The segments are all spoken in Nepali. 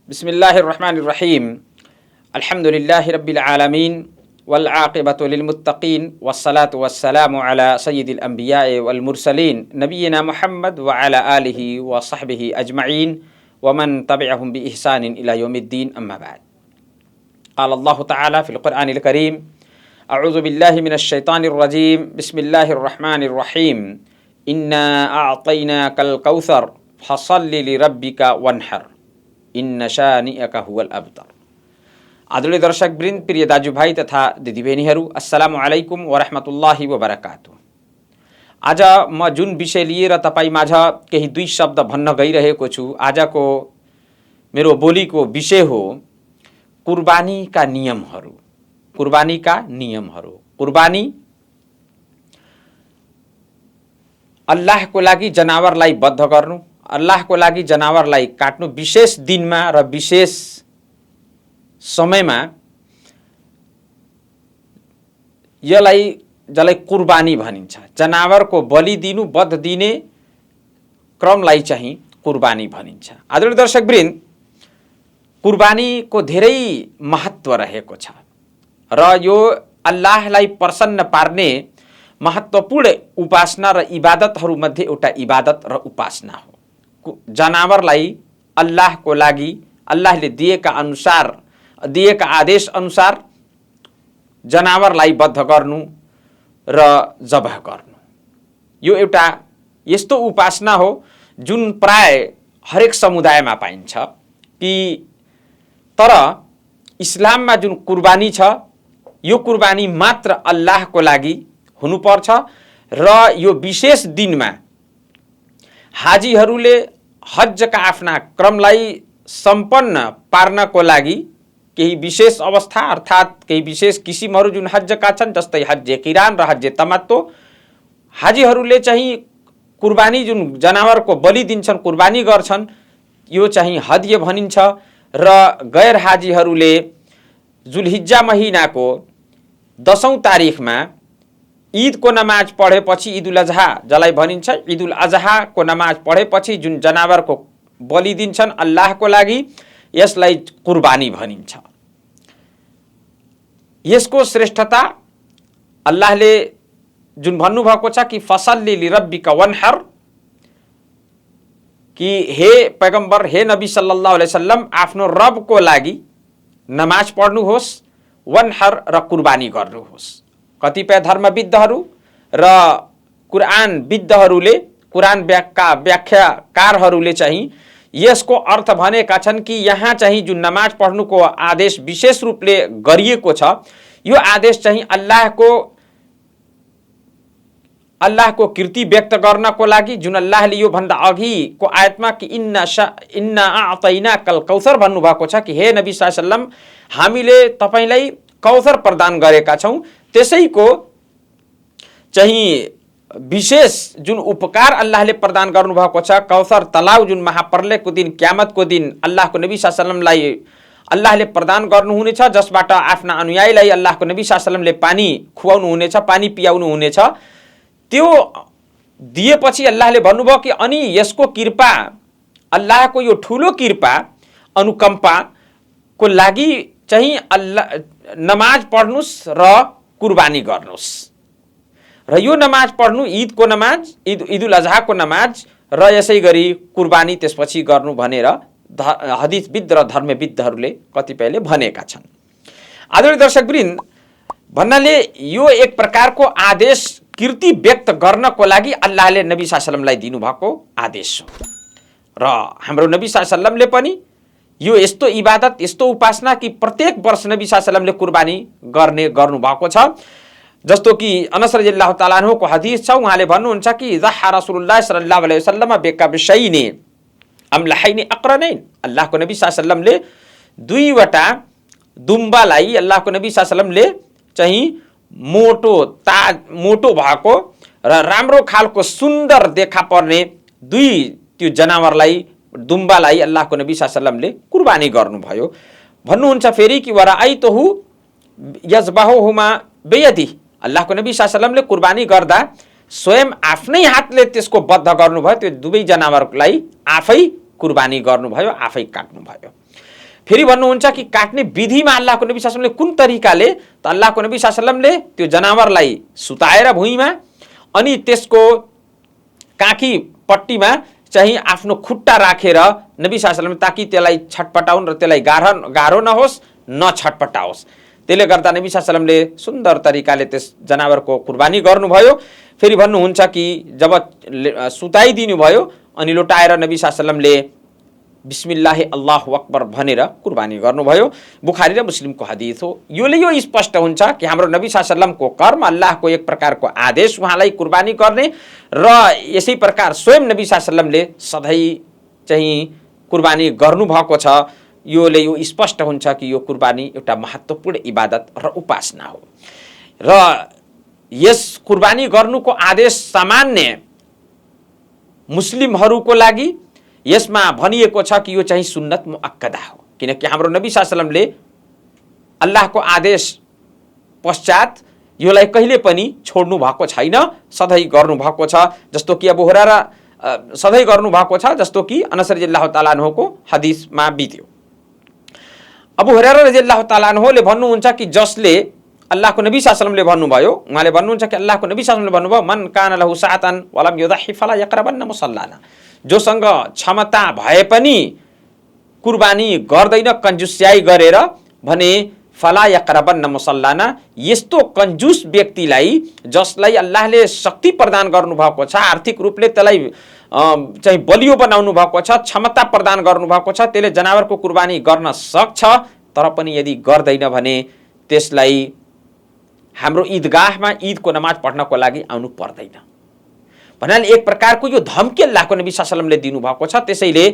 बिस्मिल्लाहिर्रहमानिर्रहीम। अल्हम्दुलिल्लाहि रब्बिल आलमीन वल आक़िबतु लिल मुत्तक़ीन वस्सलातु वस्सलामु अला सय्यिदिल अंबिया'i वल मुरसलीन नबिय्यिना मुहम्मद व अला आलिहि व सहबिहि अजमईन व मन तबिअहुम बि इहसानिन इला यौमिद्दीन अम्मा बाद। क़ाल अल्लाहु तआला फ़िल क़ुरआनिल करीम अऊज़ु बिल्लाहि मिनश शैतानिर रजीम बिस्मिल्लाहिर रहमानिर रहीम इन्ना अअतैनाकल कौसर फसल्लि लिरब्बिका वन्हर इन्न शानिअका हुवल अब्तर। आदरणीय दर्शकवृन्द, प्रिय दाजुभाइ तथा दिदीबहिनीहरू, अस्सलामु अलैकुम वरहमतुल्लाहि वबरकातुह। आज म जुन विषय लिएर तपाईँ माझ केही दुई शब्द भन्न गइरहेको छु, आजको मेरो बोलीको विषय हो कुर्बानीका नियमहरू। कुर्बानीका नियमहरू। कुर्बानी अल्लाहको लागि जनावरलाई बद्ध गर्नु, अल्लाहको लागि जनावरलाई काट्नु, विशेष दिनमा र विशेष समयमा जसलाई कुर्बानी भनिन्छ। जनावरको बलि दिनु, बध दिने क्रमलाई चाहिँ कुर्बानी भनिन्छ। आदरणीय दर्शकवृन्द, कुर्बानीको धेरै महत्त्व रहेको छ र यो अल्लाहलाई प्रसन्न पार्ने महत्त्वपूर्ण उपासना र इबादतहरूमध्ये एउटा इबादत र उपासना हो। जनावरलाई अल्लाहको लागि अल्लाहले दिएका आदेश अनुसार जनावरलाई बद्ध गर्नु र जबह गर्नु, यो एउटा यस्तो उपासना हो जुन प्राय हरेक समुदायमा पाइन्छ कि तर इस्लाममा जुन कुर्बानी छ, यो कुर्बानी मात्र अल्लाहको लागि हुनुपर्छ र यो विशेष दिनमा हाजीहरूले हज्जका आफ्ना क्रमलाई सम्पन्न पार्नको लागि केही विशेष अवस्था अर्थात् केही विशेष किसिमहरू जुन हज्जका छन्, जस्तै हज्जे किरान र हज्जे तमत्तु, हाजीहरूले चाहिँ कुर्बानी जुन जनावरको बलि दिन्छन्, कुर्बानी गर्छन्, यो चाहिँ हदिय भनिन्छ र गैर हाजीहरूले जुलहिज्जा महिनाको 10औं तारिखमा ईदको नमाज पढेपछि, ईदुल अजहा जसलाई भनिन्छ, ईदुल अजहाको नमाज पढेपछि जुन जनावरको बलि दिन्छन् अल्लाहको लागि, यसलाई कुर्बानी भनिन्छ। यसको श्रेष्ठता अल्लाहले जुन भन्नुभएको छ कि फसल्लि लिरब्बिका वन्हर, कि हे पैगम्बर, हे नबी सल्लल्लाहु अलैहि वसल्लम, आफ्नो रबको लागि नमाज पढ्नुहोस्, वन्हर र कुर्बानी गर्नुहोस्। कतिपय धर्मविद्हरू र कुरानविद्हरूले, कुरान व्याख्याकारहरूले चाहिँ यसको अर्थ भनेका छन् कि यहाँ चाहिँ जुन नमाज पढ्नुको आदेश विशेष रूपले गरिएको छ, यो आदेश चाहिँ अल्लाहको कीर्ति व्यक्त गर्नको लागि, जुन अल्लाहले यो भन्दा अघिको आयतमा कि इन्ना अअतैनाकल कौसर भन्नुभएको छ कि हे नबी सल्लल्लाहु अलैहि वसल्लम, हामीले तपाईलाई कौसर प्रदान गरेका छौँ, त्यसैको चाहिँ विशेष जुन उपकार अल्लाहले प्रदान गर्नुभएको छ, कौसर तलाउ जुन महाप्रलयको दिन, क्यामतको दिन अल्लाहको नबी सल्लल्लाहु अलैहि वसल्लमलाई अल्लाहले प्रदान गर्नुहुनेछ, जसबाट आफ्ना अनुयायीलाई अल्लाहको नबी सल्लल्लाहु अलैहि वसल्लमले पानी खुवाउनु हुनेछ, पानी पियाउनु हुनेछ। त्यो दिएपछि अल्लाहले भन्नुभयो कि अनि यसको कृपा, अल्लाहको यो ठुलो कृपा अनुकम्पाको लागि चाहिँ नमाज पढ्नुस् र कुर्बानी गर्नुस्। र यो नमाज पढ्नु, ईदको नमाज, ईदुल अजहाको नमाज र यसै गरी कुर्बानी त्यसपछि गर्नु भनेर हदिसविद र धर्मविदहरूले कतिपयले भनेका छन्। आदरणीय दर्शकवृन्द, भन्नाले यो एक प्रकारको आदेश कीर्ति व्यक्त गर्नको लागि अल्लाहले नबी सल्लल्लाहु अलैहि वसल्लमलाई दिनुभएको आदेश हो र हाम्रो नबी सल्लल्लाहु अलैहि वसल्लमले पनि यो यस्तो इबादत, यस्तो उपासना कि प्रत्येक वर्ष नबी सल्लल्लाहु अलैहि वसल्लमले कुर्बानी गर्नुभएको छ। जस्तो कि अनस रदियल्लाहु ताला अन्हुको हदिस छ, उहाँले भन्नुहुन्छ कि ज़हा रसूलुल्लाह सल्लल्लाहु अलैहि वसल्लम बिकब्शैनि अमलहैनि अक़रनैन, अल्लाहको नबी सल्लल्लाहु अलैहि वसल्लमले दुईवटा दुम्बालाई, अल्लाहको नबी सल्लल्लाहु अलैहि वसल्लमले चाहिँ मोटो भएको र राम्रो खालको सुन्दर देखा पर्ने त्यो जनावरलाई, दुम्बालाई अल्लाहको नबी सल्लल्लाहु अलैहि वसल्लमले कुर्बानी गर्नुभयो। भन्नुहुन्छ फेरि कि वराअइतहु यज़बहुहुमा बियदिही, अल्लाहको नबी सल्लल्लाहु अलैहि वसल्लमले कुर्बानी गर्दा स्वयं आफ्नै हातले त्यसको बद्ध गर्नुभयो, त्यो दुवै जनावरलाई आफै कुर्बानी गर्नुभयो, आफै काट्नुभयो। फेरि भन्नुहुन्छ कि काट्ने विधिमा अल्लाहको नबी सल्लल्लाहु अलैहि वसल्लमले कुन तरिकाले त अल्लाहको नबी सल्लल्लाहु अलैहि वसल्लमले त्यो जनावरलाई सुताएर भुइँमा अनि त्यसको काखी पट्टीमा चाहिँ आफ्नो खुट्टा राखेर नबी सल्लल्लाहु अलैहि वसल्लम ताकि त्यसलाई छटपटाउन् र त्यसलाई गाह्रो नहोस् न छटपटाओस्। त्यसले गर्दा नबी सल्लल्लाहु अलैहि वसल्लमले सुन्दर तरिकाले त्यस जनावरको कुर्बानी गर्नुभयो। फेरि भन्नुहुन्छ कि जब सुताइदिनु भयो अनि लुटाएर नबी सल्लल्लाहु अलैहि वसल्लमले बिस्मिल्लाह अल्लाहु अक्बर भनेर कुर्बानी गर्नुभयो। बुखारी र मुस्लिमको हदीस हो। योले यो स्पष्ट हुन्छ कि हाम्रो नबी सल्लल्लाहु अलैहि वसल्लमको कर्म अल्लाहको एक प्रकारको आदेश उहाँलाई कुर्बानी गर्ने र यसै प्रकार स्वयं नबी सल्लल्लाहु अलैहि वसल्लमले सधैँ चाहिँ कुर्बानी गर्नुभएको छ। योले यो स्पष्ट हुन्छ कि यो कुर्बानी एउटा महत्त्वपूर्ण इबादत र उपासना हो र यस कुर्बानी गर्नुको आदेश सामान्य मुस्लिमहरूको लागि यसमा भनिएको छ कि यो चाहिँ सुन्नत मुअक्कदा हो, किनकि हाम्रो नबी सल्लल्लाहु अलैहि वसल्लमले अल्लाहको आदेश पश्चात योलाई कहिले पनि छोड्नु भएको छैन, सधैँ गर्नु भएको छ। जस्तो कि अबू हुरैरा सधैँ गर्नु भएको छ, जस्तो कि अनस रदियल्लाहु ताआला अन्हुको हदीसमा बित्यो। अबू हुरैरा रदियल्लाहु ताआला अन्हुले भन्नुहुन्छ कि जसले अल्लाहको नबी सल्लल्लाहु अलैहि वसल्लमले भन्नुभयो, उहाँले भन्नुहुन्छ कि अल्लाहको नबी सल्लल्लाहु अलैहि वसल्लमले भन्नुभयो मन कान लहु साअतन वलम युदहि फला यक़रबन्न मुसल्लाना, जोसँग क्षमता भए पनि कुर्बानी गर्दैन कंजुस्याई गरेर भने फला यक़रबन्न मुसल्लाना, यस्तो कंजुस व्यक्तिलाई जसलाई अल्लाहले शक्ति प्रदान गर्नुभएको छ, आर्थिक रूपले त्यसलाई चाहिँ बलियो बनाउनु भएको छ, क्षमता प्रदान गर्नुभएको छ, त्यसले जनावरको कुर्बानी गर्न सक्छ, तर पनि यदि गर्दैन भने त्यसलाई हाम्रो ईदगाहमा ईदको नमाज पढ्नको लागि आउनु पर्दैन। भन्नाले एक प्रकारको यो धम्की अल्लाहको नबी सल्लल्लाहु अलैहि वसल्लमले दिनुभएको छ। त्यसैले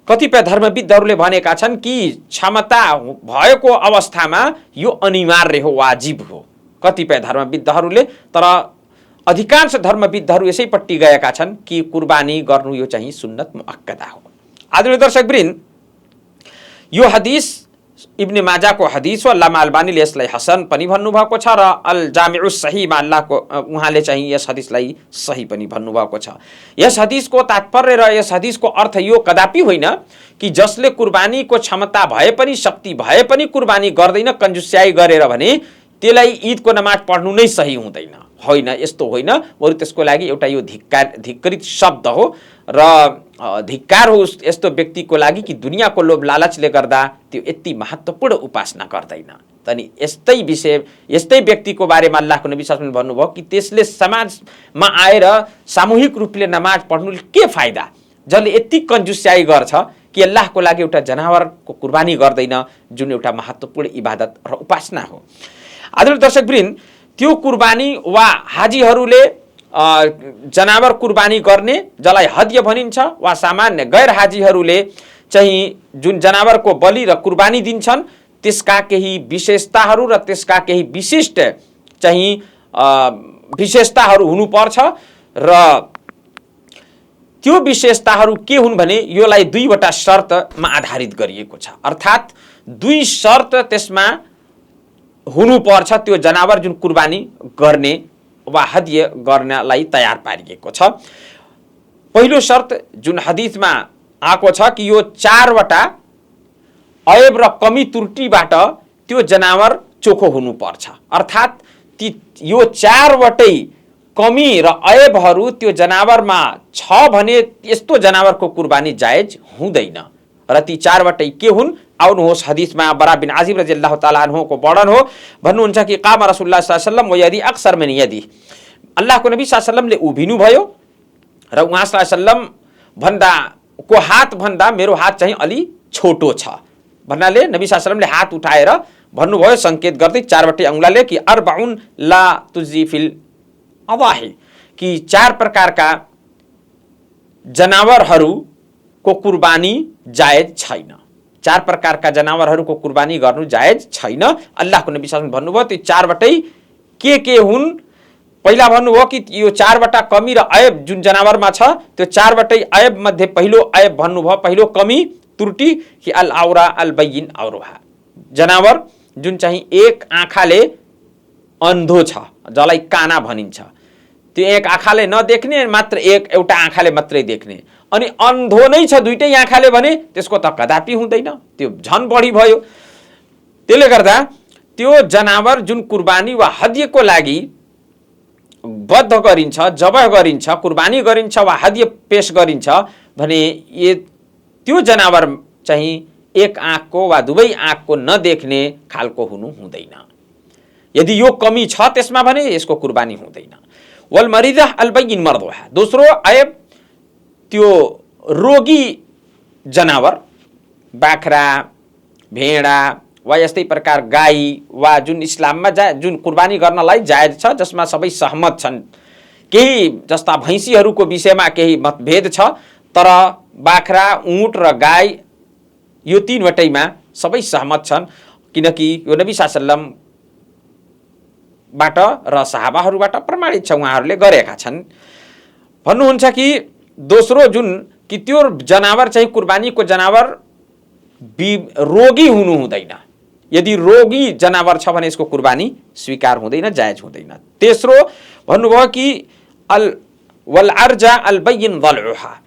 कतिपय धर्मविदहरूले भनेका छन् कि क्षमता भएको अवस्थामा यो अनिवार्य हो, वाजिब हो, कतिपय धर्मविदहरूले। तर अधिकांश धर्मविदहरू यसैपट्टि गएका छन् कि कुर्बानी गर्नु यो चाहिँ सुन्नत मुअक्कदा हो। आदरणीय दर्शकवृन्द, यो हदीस इब्ने माजाको हदीस हो। अल्लामा अल्बानीले यसलाई हसन पनि भन्नुभएको छ र अल जामिउस सहीमा उहाँले चाहिँ यस हदीसलाई सही पनि भन्नुभएको छ। यस हदीसको तात्पर्य र यस हदीसको अर्थ यो कदापि होइन कि जसले कुर्बानीको क्षमता भए पनि शक्ति भए पनि कुर्बानी गर्दैन कंजुस्याई गरेर भने त्यसलाई ईदको नमाज पढ्नु नै सही हुँदैन, होइन, यस्तो होइन। बरु त्यसको लागि एउटा यो धिक्करित शब्द हो र धिक्कार हो यस्तो व्यक्तिको लागि कि दुनियाँको लोभ लालचले गर्दा त्यो यति महत्त्वपूर्ण उपासना गर्दैन। तनि यस्तै व्यक्तिको बारेमा अल्लाहको नबी सल्लल्लाहु अलैहि वसल्लम भन्नुभयो कि त्यसले समाजमा आएर सामूहिक रूपले नमाज पढ्नुले के फाइदा, जसले यति कंजुस्याई गर्छ कि अल्लाहको लागि एउटा जनावरको कुर्बानी गर्दैन, जुन एउटा महत्त्वपूर्ण इबादत र उपासना हो। आदरणीय दर्शकवृन्द, त्यो कुर्बानी वा हाजीहरूले जनावर कुर्बानी गर्ने जसलाई हदिया भनिन्छ वा सामान्य गैर हाजीहरूले चाहिँ जुन जनावरको बलि र कुर्बानी दिन्छन् त्यसका केही विशेषताहरू र त्यसका केही विशिष्ट चाहिँ विशेषताहरू हुनुपर्छ र त्यो विशेषताहरू के हुन् भने योलाई दुईवटा शर्तमा आधारित गरिएको छ, अर्थात् दुई शर्त त्यसमा हुनुपर्छ त्यो जनावर जुन कुर्बानी गर्ने वा हदिया गर्नलाई तयार पारिएको छ। पहिलो शर्त जुन हदीसमा आएको छ कि यो चारवटा ऐब र कमी त्रुटिबाट त्यो जनावर चोखो हुनुपर्छ, अर्थात् यो चारवटै कमी र ऐबहरू त्यो जनावरमा छ भने यस्तो जनावरको कुर्बानी जायज हुँदैन। र ती चारवटै के हुन् आउनुहोस् हदीसमा बरा बिन आजिब रदियल्लाहु ताआला अन्हुको वर्णन हो। भन्नुहुन्छ कि काम रसूलुल्लाह सल्लल्लाहु अलैहि वसल्लम व यदी अक्सर मिन यदी, अल्लाहको नबी सल्लल्लाहु अलैहि वसल्लमले उभिनु भयो र उहाँ सल्लल्लाहु अलैहि वसल्लम भन्दाको हात भन्दा मेरो हात चाहिँ अलि छोटो छ भन्नाले नबी सल्लल्लाहु अलैहि वसल्लमले हात उठाएर भन्नुभयो संकेत गर्दै चारवटै अंगुलाले कि अर्बाउन ला तुजी फिल अवाही, कि चार प्रकारका जनावरहरूको कुर्बानी जायज छैन, चार प्रकारका जनावरहरूको कुर्बानी गर्नु जायज छैन। अल्लाहको नबी सल्लल्लाहु अलैहि वसल्लम भन्नुभयो त्यो चारवटै के हुन्। पहिला भन्नुभयो कि यो चारवटा कमी र ऐब जुन जनावरमा छ त्यो चारवटै ऐब मध्ये पहिलो ऐब भन्नुभयो, पहिलो कमी त्रुटि कि अल औरा अल बैयिन औरहा, जनावर जुन चाहिँ एक आँखाले अन्धो छ जसलाई काना भनिन्छ, त्यो एक आँखाले नदेख्ने मात्र एउटा आँखाले मात्रै देख्ने अनि अन्धो नै छ दुईटै आँखाले भने त्यसको त कदापि हुँदैन, त्यो झन बढी भयो। त्यसले गर्दा त्यो जनावर जुन कुर्बानी वा हदियको लागि बद्ध गरिन्छ, जबह गरिन्छ, कुर्बानी गरिन्छ वा हदिय पेश गरिन्छ भने त्यो जनावर चाहिँ एक आँखको वा दुवै आँखको नदेख्ने खालको हुँदैन। यदि यो कमी छ त्यसमा भने यसको कुर्बानी हुँदैन। वल मरिदा अल बैयिन मर्दुहा, दोस्रो आयब त्यो रोगी जनावर बाख्रा, भेडा वा यस्तै प्रकार गाई वा जुन इस्लाममा जुन कुर्बानी गर्नलाई जायज छ, जसमा सबै सहमत छन्। केही जस्ता भैँसीहरूको विषयमा केही मतभेद छ, तर बाख्रा, ऊँट र गाई यो तीनवटैमा सबै सहमत छन्, किनकि यो नबी सल्लल्लाहु अलैहि बाट र सहाबाहरूबाट प्रमाणित छ, उहाँहरूले गरेका छन्। भन्नुहुन्छ कि दोस्रो जुन कि त्यो जनावर चाहिँ कुर्बानीको जनावर रोगी हुनु हुँदैन। यदि रोगी जनावर छ भने यसको कुर्बानी स्वीकार हुँदैन, जायज हुँदैन। तेस्रो भन्नुभयो कि अल वल अर्जा अल बैयिन दलउहा,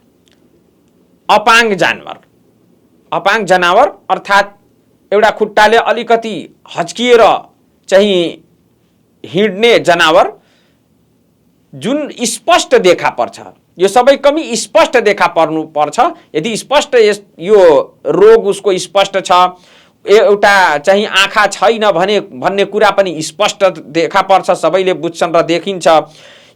अपाङ्ग जनावर अर्थात् एउटा खुट्टाले अलिकति हच्किएर चाहिँ हिँड्ने जनावर जुन स्पष्ट देखा पर्छ, यो सबै कमी स्पष्ट देखा पर्नु पर्छ। यदि स्पष्ट यो रोग उसको स्पष्ट छ, एउटा चाहिँ आँखा छैन भन्ने कुरा पनि स्पष्ट देखा पर्छ, सबैले बुझ्छन् र देखिन्छ।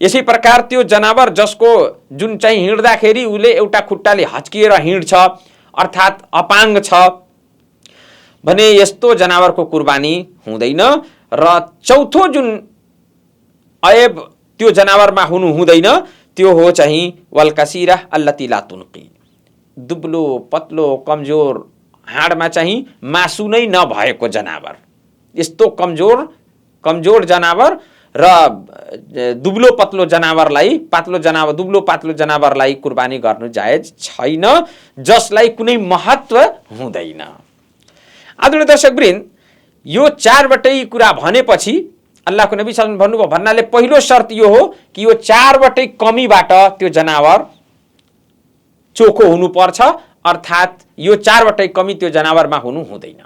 यसै प्रकार त्यो जनावर जसको जुन चाहिँ हिँड्दाखेरि उसले एउटा खुट्टाले हच्किएर हिँड्छ अर्थात् अपाङ्ग छ भने यस्तो जनावरको कुर्बानी हुँदैन। र चौथो जुन अयब त्यो जनावरमा हुँदैन त्यो हो चाहिँ वल कसीरा अल्लती ला तुनकी, दुब्लो पतलो कमजोर हाडमा चाहिँ मासु नै नभएको जनावर। यस्तो कमजोर जनावर र दुब्लो पातलो जनावरलाई कुर्बानी गर्नु जायज छैन, जसलाई कुनै महत्व हुँदैन। आदरणीय दर्शकवृन्द, यो चारवटै कुरा भनेपछि अल्लाहको नबी सल्लल्लाहु अलैहि वसल्लम भन्नुभयो, भन्नाले पहिलो शर्त यो हो कि यो चारवटै कमीबाट त्यो जनावर चोखो हुनुपर्छ, अर्थात् यो चारवटै कमी त्यो जनावरमा हुँदैन।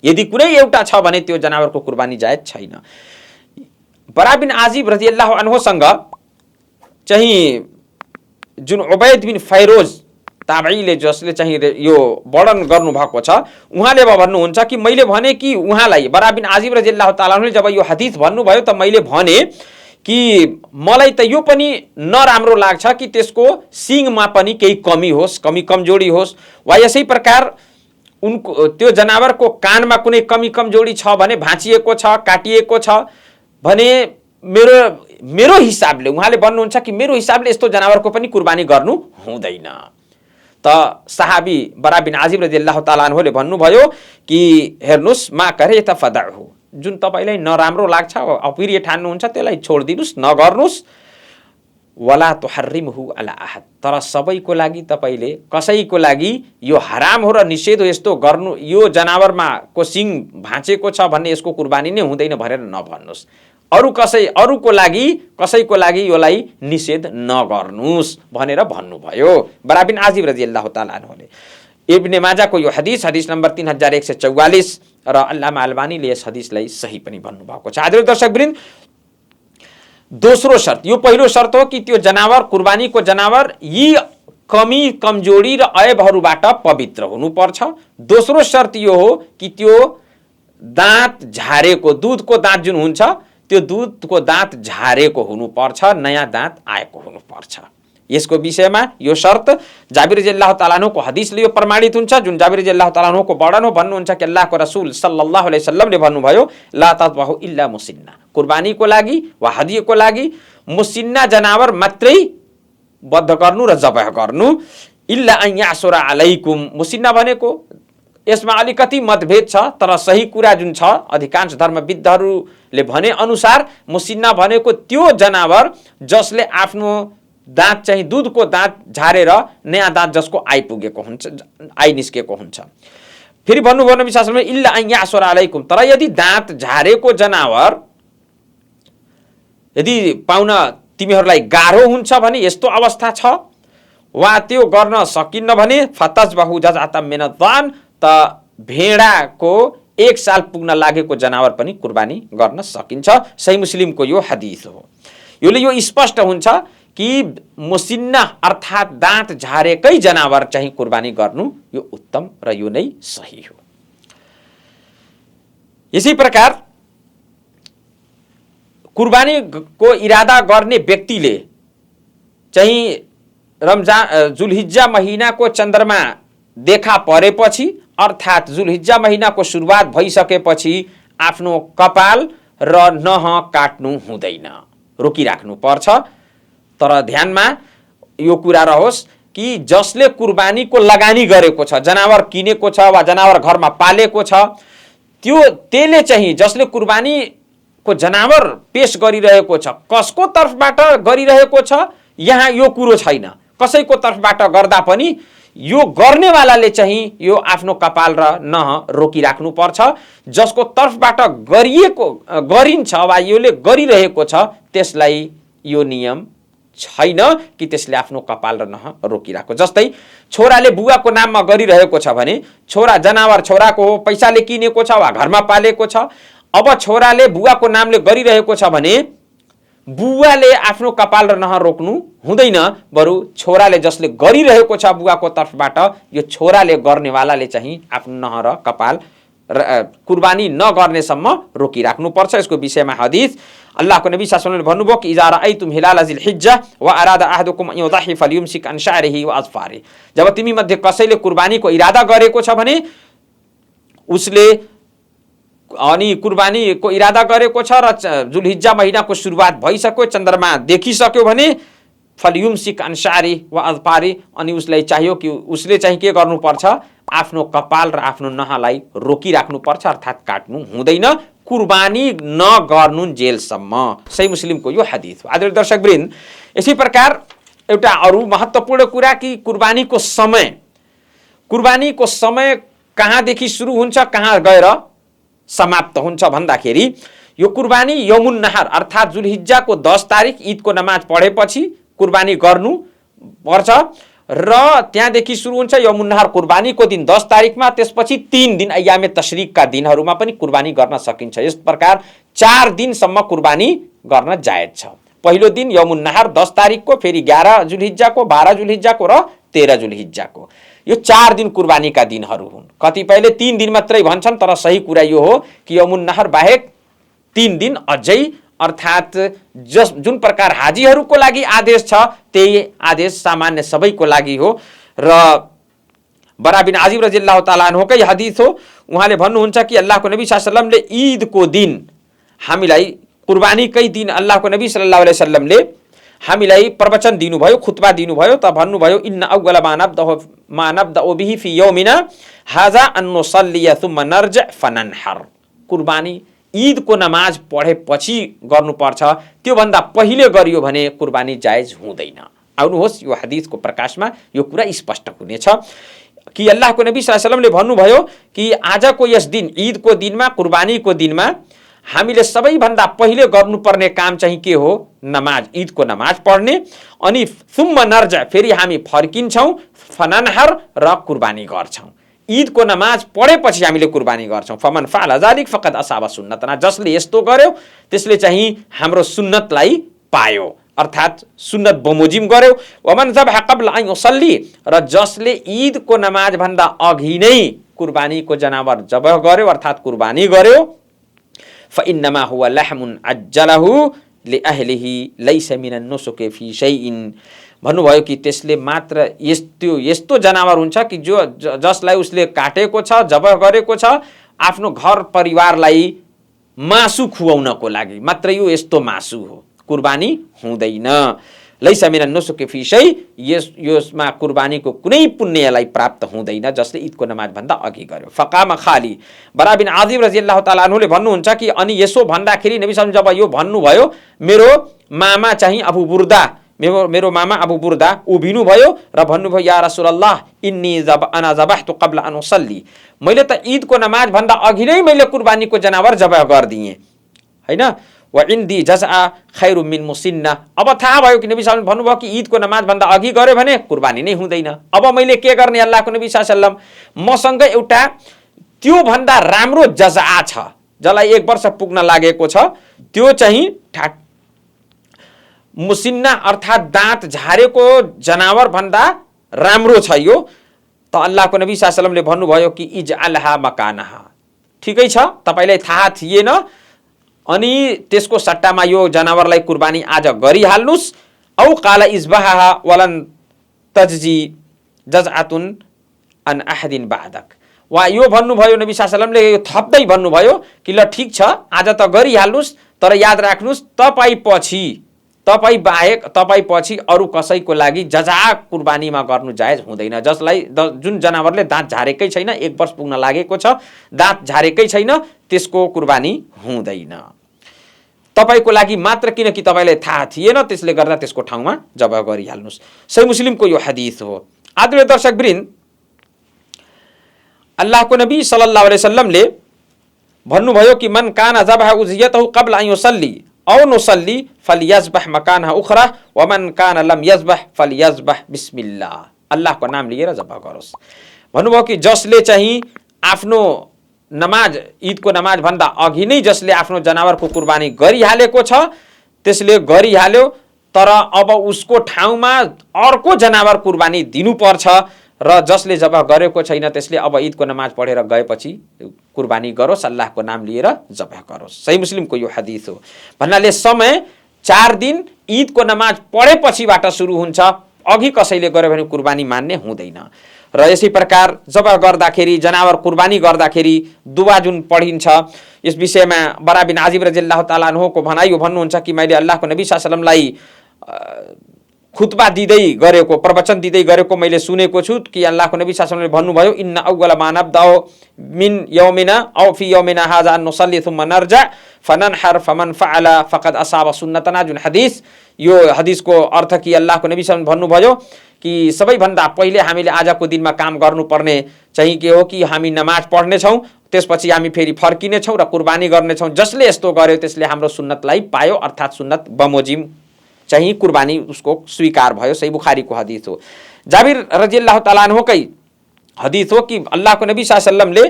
यदि कुनै एउटा छ भने त्यो जनावरको कुर्बानी जायज छैन। बरा बिन आजिब रदियल्लाहु अन्हुसँग चाहिँ जुन उबैद बिन फैरोज ताबईले जसले चाहिँ यो वर्णन गर्नुभएको छ, उहाँले भन्नुहुन्छ कि मैले भने कि उहाँलाई बरा बिन आजिब रदियल्लाहु ताआला अन्हुले जब यो हदीस भन्नुभयो त मैले भने कि मलाई त यो पनि नराम्रो लाग्छ कि त्यसको सिङमा पनि केही कमी होस्, कमजोरी होस्, वा यसै प्रकार उनको त्यो जनावरको कानमा कुनै कमजोरी छ भने भाँचिएको छ, काटिएको छ भने मेरो हिसाबले उहाँले भन्नुहुन्छ कि मेरो हिसाबले यस्तो जनावरको पनि कुर्बानी गर्नु हुँदैन। त सहाबी बरा बिन आजिब रदियल्लाहु ताआला अन्हुले भन्नुभयो कि हेर्नुस्, मा करे त फदअहु, जुन तपाईलाई नराम्रो लाग्छ, अप्रिय ठान्नुहुन्छ त्यसलाई छोडिदिनुस्, नगर्नुस्। वला तुहर्रिमहु अला अहद, तर सबैको लागि तपाईले कसैको लागि यो हराम हो र निषेध हो यस्तो गर्नु, यो जनावरमा को सिङ भाँचेको छ भन्ने यसको कुर्बानी नै हुँदैन भनेर नभन्नुस्। अरूको लागि कसैको लागि योलाई निषेध नगर्नुस् भनेर भन्नुभयो बरा बिन आजिब रदियल्लाहु ताआला अन्हुले। इब्ने माजाको यो हदीस नम्बर 3144 र अल्लामा अलबानीले यस हदीसलाई सही पनि भन्नुभएको छ। आदरणीय दर्शकवृन्द, दोस्रो शर्त, यो पहिलो शर्त हो कि त्यो जनावर, कुर्बानीको जनावर यी कमी कमजोरी र अयबहरूबाट पवित्र हुनुपर्छ। दोस्रो शर्त यो हो कि त्यो दाँत झारेको, दुधको दाँत जुन हुन्छ त्यो दुधको दाँत झारेको हुनुपर्छ, नयाँ दाँत आएको हुनुपर्छ। यसको विषयमा यो शर्त जाबिर रदियल्लाहु ताआला अन्हुको हदीसले यो प्रमाणित हुन्छ, जुन जाबिर रदियल्लाहु ताआला अन्हुको वर्णन हो। भन्नुहुन्छ कि अल्लाहको रसूल सल्लल्लाहु अलैहि वसल्लमले भन्नुभयो, ला तज़बहु इल्ला मुसिन्ना, कुर्बानीको लागि वा हदियको लागि मुसिन्ना जनावर मात्रै बद्ध गर्नु र जबह गर्नु। इल्ला अन यासुरा अलैकुम, मुसिन्ना भनेको यसमा अलिकति मतभेद छ, तर सही कुरा जुन छ अधिकांश धर्मविद्हरूले भने अनुसार मुसिन्ना भनेको त्यो जनावर जसले आफ्नो दाँत चाहिँ दुधको दाँत झारेर नयाँ दाँत जसको आइपुगेको हुन्छ, निस्केको हुन्छ। फेरि भन्नुभयो नबी सल्लल्लाहु अलैहि वसल्लम, इल्ला अन यासुरा अलैकुम, तर यदि दाँत झारेको जनावर यदि पाउन तिमीहरूलाई गाह्रो हुन्छ भने, यस्तो अवस्था छ वा त्यो गर्न सकिन्न भने फतजबहु जज़अतम मिन अद्दान, त भेडाको 1 साल पुग्न लागेको जनावर पनि कुर्बानी गर्न सकिन्छ। सही मुस्लिमको यो हदिस हो। योले यो स्पष्ट हुन्छ कि मुसिन्ना अर्थात दाँत झारेकै जनावर चाहिँ कुर्बानी गर्नु यो उत्तम र यो नै सही हो। यसै प्रकार कुर्बानीको इरादा गर्ने व्यक्तिले चाहिँ जुलहिज्जा महिनाको चन्द्रमा देखा परेपछि अर्थात जुलहिज्जा महिनाको सुरुवात भइसकेपछि आफ्नो कपाल र नह काट्नु हुँदैन, रोकिराख्नु पर्छ। तर ध्यानमा यो कुरा रहोस् कि जसले कुर्बानीको लगानी गरेको छ, जनावर किनेको छ वा जनावर घरमा पालेको छ, त्यसले चाहिँ जसले कुर्बानीको जनावर पेश गरिरहेको छ कसको तर्फबाट गरिरहेको छ यहाँ यो कुरो छैन। कसैको तर्फबाट गर्दा पनि यो गर्नेवालाले चाहिँ यो आफ्नो कपाल र नह रोकिराख्नु पर्छ। जसको तर्फबाट गरिन्छ वा योले गरिरहेको छ त्यसलाई यो नियम छैन कि त्यसले आफ्नो कपाल र नह रोकिराख्यो। जस्तै छोराले बुवाको नाममा गरिरहेको छ भने छोरा जनावर छोराको हो, पैसाले किनेको छ वा घरमा पालेको छ। अब छोराले बुवाको नामले गरिरहेको छ भने बुवाले आफ्नो कपाल र नह रोक्नु हुँदैन, बरु छोराले जसले गरिरहेको छ बुवाको तर्फबाट यो छोराले गर्नेवालाले चाहिँ आफ्नो नह र कपाल कुर्बानी नगर्नेसम्म रोकिराख्नु पर्छ। यसको विषयमा हदिस अल्लाहको नबी सल्लल्लाहु अलैहि वसल्लम भन्नुभयो कि इजा रअयतुम हिलाल जिलहिज्जा व अरादा अहदुकुम अन युदहि फलयुमसिक अन शअरिही व अज़फारिही, जब तिमी मध्ये कसैले कुर्बानीको इरादा गरेको छ भने उसले अनि कुर्बानीको इरादा गरेको छ र जुलहिज्जा महिनाको सुरुवात भइसक्यो, चन्द्रमा देखिसक्यो भने फलयुमसिक अन शअरिही व अज़फारिही, अनि उसलाई चाहियो कि उसले चाहिँ के गर्नुपर्छ, आफ्नो कपाल र आफ्नो नहलाई रोकिराख्नु पर्छ अर्थात काट्नु हुँदैन, कुर्बानी नगर्नु जेलसम्म। सही मुस्लिमको यो हदिस हो। आदरणीय दर्शकवृन्द, यसै प्रकार एउटा अरू महत्त्वपूर्ण कुरा कि कुर्बानीको समय कहाँदेखि सुरु हुन्छ कहाँ गएर समाप्त हुन्छ भन्दाखेरि यो कुर्बानी यौमुन नहर अर्थात जुलहिज्जाको 10 तारिक ईदको नमाज पढेपछि कुर्बानी गर्नु पर्छ र त्यहाँदेखि सुरु हुन्छ यौमुन नहर कुर्बानीको दिन 10 तारिकमा, त्यसपछि 3 दिन अय्यामे तशरीकका दिनहरूमा पनि कुर्बानी गर्न सकिन्छ। यस प्रकार 4 दिनसम्म कुर्बानी गर्न जायज छ। पहिलो दिन यौमुन नहर 10 तारिकको, फेरि 11 जुलहिज्जाको, 12 जुलहिज्जाको र 13 जुलहिज्जाको, यो 4 दिन कुर्बानीका दिनहरू हुन्। कतिपयले 3 दिन मात्रै भन्छन्, तर सही कुरा यो हो कि यौमुन नहर बाहेक 3 दिन अझै अर्थात जुन प्रकार हाजीहरूको लागि आदेश छ त्यही आदेश सामान्य सबैको लागि हो। र बरा बिन आजिब रज़ियल्लाहु ताला अन्हुकै हदिस हो, उहाँले भन्नुहुन्छ कि अल्लाहको नबी सल्लल्लाहु अलैहि वसल्लमले ईदको दिन हामीलाई कुर्बानीकै दिन अल्लाहको नबी सल्लल्लाहु अलैहि वसल्लमले हामीलाई प्रवचन दिनुभयो, खुतबा दिनुभयो, त भन्नुभयो इन्न अव्वल मा नब्दअ बिही फी यौमिना हाजा अन नुसल्लिय थुम्मा नर्जिअ फननहर, कुर्बानी ईदको नमाज पढेपछि गर्नुपर्छ, त्योभन्दा पहिले गरियो भने कुर्बानी जायज हुँदैन। आउनुहोस् यो हदिसको प्रकाशमा यो कुरा स्पष्ट हुनेछ कि अल्लाहको नबी सल्लल्लाहु अलैहि वसल्लमले भन्नुभयो कि आजको यस दिन ईदको दिनमा कुर्बानीको दिनमा हामीले सबैभन्दा पहिले गर्नुपर्ने काम चाहिँ के हो, नमाज, ईदको नमाज पढ्ने, अनि सुम्मा नर्जा फेरि हामी फर्किन्छौँ, फननहर र कुर्बानी गर्छौँ। ईदको नमाज पढेपछि हामीले कुर्बानी गर्छौँ। फमन फअल जालिक फकद असाब सुन्नतना, जसले यस्तो गर्यो त्यसले चाहिँ हाम्रो सुन्नतलाई पायो अर्थात सुन्नत बमोजिम गर्यो। वमन ज़बह क़ब्ल अन युसल्ली, र जसले ईदको नमाज भन्दा अघि नै कुर्बानीको जनावर जबह गर्यो अर्थात कुर्बानी गर्यो, फइन्नमा हुवा लहमुन अज्जलहु लिअहलिही लैस मिनन नुसुक फी शैइन, भन्नुभयो कि त्यसले मात्र यस्तो जनावर हुन्छ कि जसलाई उसले काटेको छ, जबह गरेको छ आफ्नो घर परिवारलाई मासु खुवाउनको लागि, मात्र यो यस्तो मासु हो, कुर्बानी हुँदैन। लैस मिनन नुसुक फी शै, यसमा कुर्बानीको कुनै पुण्यलाई प्राप्त हुँदैन जसले ईदको नमाज भन्दा अघि गर्यो। फकाम खाली, बरा बिन आजिब रज़ियल्लाहु ताला अन्हुले भन्नुहुन्छ कि अनि यसो भन्दाखेरि नबी सल्लल्लाहु अलैहि वसल्लम जब यो भन्नुभयो, मेरो मामा चाहिँ अबू बुर्दा, मेरो मामा अबू बुर्दा उभिनु भयो र भन्नुभयो या रसूलल्लाह इन्नी अना ज़बहतु क़ब्ल अन उसल्ली, मैले त ईदको नमाज भन्दा अघि नै मैले कुर्बानीको जनावर जबह गर्दिएँ हैन। व इन्दी जज़आ खैरु मिन मुसिन्ना। अब थाहा भयो कि नबी सल्लल्लाहु अलैहि वसल्लम भन्नुभयो कि ईदको नमाज भन्दा अघि गर्यो भने कुर्बानी नै हुँदैन। अब मैले के गर्ने अल्लाहको नबी सल्लल्लाहु अलैहि वसल्लम, मसँग एउटा त्यो भन्दा राम्रो जज़आ छ, जसलाई 1 वर्ष पुग्न लागेको छ, त्यो चाहिँ मुसिन्ना अर्थात दाँत झारेको जनावर भन्दा राम्रो छ यो। त अल्लाहको नबी सल्लल्लाहु अलैहि वसल्लमले भन्नुभयो कि इजअलहा मकानहा, ठिकै छ, तपाईलाई थाहा थिएन अनि त्यसको सट्टामा यो जनावरलाई कुर्बानी आज गरिहाल्नुस्। औ काला इजबाहा वलन तजजी जज़अतुन अन अहदिन बादक, वा यो भन्नुभयो नबी सल्लल्लाहु अलैहि वसल्लमले, यो थप्दै भन्नुभयो कि ल ठिक छ आज त गरिहाल्नुस्, तर याद राख्नुस् तपाईँ बाहेक तपाईँ पछि अरू कसैको लागि जज़ा कुर्बानीमा गर्नु जायज हुँदैन। जुन जनावरले दाँत झारेकै छैन, 1 वर्ष पुग्न लागेको छ, दाँत झारेकै छैन, त्यसको कुर्बानी हुँदैन। तपाईको लागि मात्र, किनकि तपाईलाई थाहा थिएन, त्यसले गर्दा त्यसको ठाउँमा जबह गरिहाल्नुस्। सही मुस्लिमको यो हदीस हो। आदरणीय दर्शकवृन्द, अल्लाहको नबी सल्लल्लाहु अलैहि वसल्लमले भन्नुभयो कि मन काना ज़बह उज़ियतहु क़ब्ल अन युसल्ली औ नुसल्ली फलयज़बह मकानहा उखरा व मन काना लम यज़बह फलयज़बह बिस्मिल्लाह। अल्लाहको नाम लिएर जबह गरोस् भन्नुभयो कि जसले चाहिँ आफ्नो नमाज, ईदको नमाज भन्दा अघि नै जसले आफ्नो जनावरको कुर्बानी गरिहालेको छ, त्यसले गरिहाल्यो, तर अब उसको ठाउँमा अर्को जनावर कुर्बानी दिनुपर्छ, र जसले जबह गरेको छैन त्यसले अब ईदको नमाज पढेर गएपछि कुर्बानी गरोस्, अल्लाहको नाम लिएर जबह गरोस्। सही मुस्लिमको यो हदीस हो। भन्नाले समय 4 दिन ईदको नमाज पढेपछिबाट सुरु हुन्छ, अघि कसैले गर्यो भने कुर्बानी मान्ने हुँदैन। र यसै प्रकार जबह गर्दाखेरि, जनावर कुर्बानी गर्दाखेरि दुआ जुन पढिन्छ, यस विषयमा बरा बिन आजिब रदियल्लाहु ताला अन्हुको भनाइ यो भन्नुहुन्छ कि मैले अल्लाहको नबी सल्लल्लाहु अलैहि वसल्लमलाई खुतबा दिँदै गरेको, प्रवचन दिँदै गरेको मैले सुनेको छु कि अल्लाहको नबी सल्लल्लाहु अलैहि वसल्लमले भन्नुभयो, इन्ना अव्वल मा नब्दाउ मिन यौमिना औ फी यौमिना हाजा अन नुसल्ली थुम्मा नरजा फननहर फमन फअला फकद असाब सुन्नतना। जुन हदीस, यो हदीसको अर्थ कि अल्लाहको नबी सल्लल्लाहु अलैहि वसल्लम भन्नुभयो कि सबैभन्दा पहिले हामीले आजको दिनमा काम गर्नुपर्ने चाहिँ के हो कि हामी नमाज पढ्नेछौँ, त्यसपछि हामी फेरि फर्किनेछौँ र कुर्बानी गर्नेछौँ। जसले यस्तो गर्यो त्यसले हाम्रो सुन्नतलाई पायो, अर्थात् सुन्नत बमोजिम चाहिँ कुर्बानी उसको स्वीकार भयो। सही बुखारीको हदीस हो। जाबिर रदियल्लाहु ताला अन्हुकै हदीस हो कि अल्लाहको नबी सल्लल्लाहु अलैहि वसल्लमले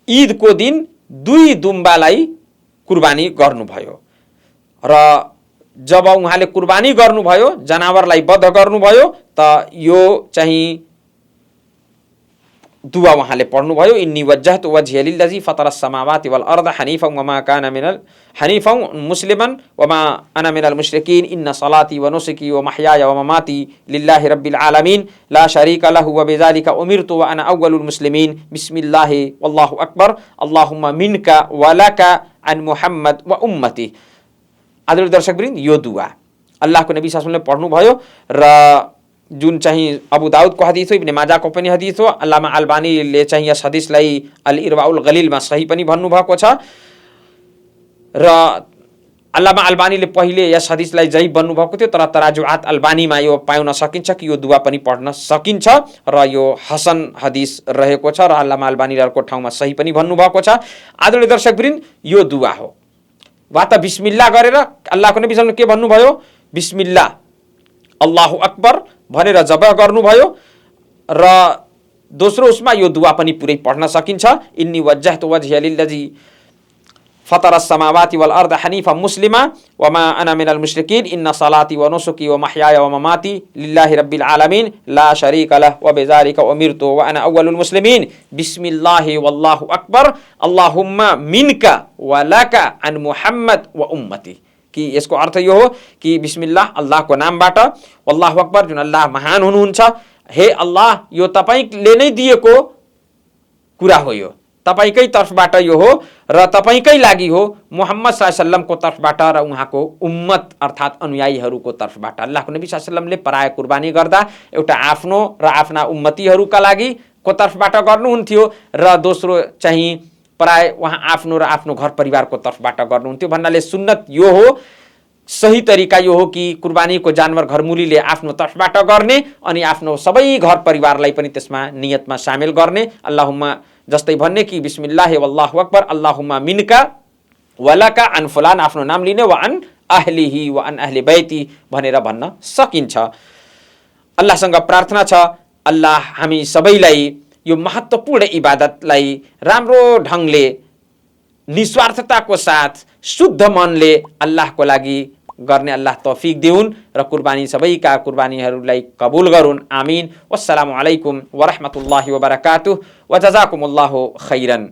ईदको दिन 2 दुम्बालाई कुर्बानी गर्नुभयो, र जब उहाँले कुर्बानी गर्नुभयो, जनावरलाई वध गर्नुभयो, त यो चाहिँ दुआ उहाँले पढ्नुभयो, इन्नी वज्जहतु वज्हिया लिल्लज़ी फतरस समावाति वल अर्द हनीफन वमा काना मिनल हनीफन मुस्लिमन वमा अना मिनल मुश्रिकीन इन्ना सलाती व नुसुकी व महयाया व ममाती लिल्लाहि रब्बिल आलमीन ला शरीका लहु व बिज़ालिका उमिरतु व अना अव्वलुल मुस्लिमीन बिस्मिल्लाहि वल्लाहु अकबर अल्लाहुम्मा मिनका व लका अन मुहम्मद व उम्मती। आदरणीय दर्शकवृन्द, यो दुआ अल्लाहको नबी सल्लल्लाहु अलैहि वसल्लमले पढ्नुभयो, र जुन चाहिँ अबू दाऊदको हदीस हो, इब्ने माजाको पनि हदीस हो। अल्लामा अल्बानीले चाहिँ यस हदीसलाई अल इरवाउल गलीलमा सही पनि भन्नुभएको छ, र अल्लामा अल्बानीले पहिले यस हदीसलाई जहीफ भन्नुभएको थियो, तर तराजुआत अल्बानीमा यो पाउन सकिन्छ कि यो दुआ पनि पढ्न सकिन्छ, र यो हसन हदीस रहेको छ, र अल्लामा अल्बानीले अर्को ठाउँमा सही पनि भन्नुभएको छ। आदरणीय दर्शकवृन्द, यो दुआ हो। वा त बिस्मिल्लाह गरेर अल्लाहको नबी सल्लल्लाहु अलैहि वसल्लम के भन्नुभयो, बिस्मिल्लाह अल्लाहु अकबर भनेर जबह गर्नुभयो, र दोस्रो उसमा यो दुआ पनि पुरै पढ्न सकिन्छ। इन्नी वज्जहतु वज्हिया लिल्लज़ी फतरस समावाति वल अर्द हनीफा मुस्लिमा वमा अना मिनल मुश्रिकीन इन्ना सलाती व नुसुकी व महयाया व ममाती लिल्लाहि रब्बिल आलमीन ला शरीका लहु व बिज़ालिका उमिरतु व अना अव्वलुल मुस्लिमीन बिस्मिल्लाहि वल्लाहु अकबर अल्लाहुम्मा मिनका व लका अन मुहम्मद व उम्मती। कि यसको अर्थ यो हो कि बिस्मिल्लाह अल्लाहको नामबाट, वल्लाहु अकबर जुन अल्लाह महान हुनुहुन्छ, हे अल्लाह यो तपाईले नै दिएको कुरा हो, यो तपाईकै तर्फबाट यो हो, र तपाईकै लागि हो, मुहम्मद सल्लल्लाहु अलैहि वसल्लमको तर्फबाट र उहाँको उम्मत अर्थात् अनुयायीहरूको तर्फबाट। अल्लाहको नबी सल्लल्लाहु अलैहि वसल्लमले पराय कुर्बानी गर्दा एउटा आफ्नो र आफ्ना उम्मतीहरूका लागि को तर्फबाट गर्नुहुन्थ्यो, र दोस्रो चाहिँ प्राय वहाँ आफ्नो र आफ्नो घर परिवारको तर्फबाट गर्नुहुन्थ्यो। भन्नाले सुन्नत यो हो, सही तरिका यो हो कि कुर्बानीको जानवर घरमुलीले आफ्नो तर्फबाट गर्ने अनि आफ्नो सबै घर परिवारलाई पनि त्यसमा नियतमा सामेल गर्ने। अल्लाहुम्मा जस्तै भन्ने कि बिस्मिल्लाहि वल्लाहु अकबर अल्लाहुम्मा मिनका वलका अन फुलान आफ्नो नाम लिने वा अन अहलिही वा अन अहली बैती भनेर भन्न सकिन्छ। अल्लाहसँग प्रार्थना छ, अल्लाह हामी सबैलाई यो महत्त्वपूर्ण इबादतलाई राम्रो ढङ्गले निस्वार्थताको साथ शुद्ध मनले अल्लाहको लागि गर्ने अल्लाह तौफिक दिउन् र कुर्बानी सबैका कुर्बानीहरूलाई कबुल गरून्। आमीन। वस्सलामु अलैकुम व रहमतुल्लाहि व बरकातुहु व जजाकुमुल्लाहु खैरन।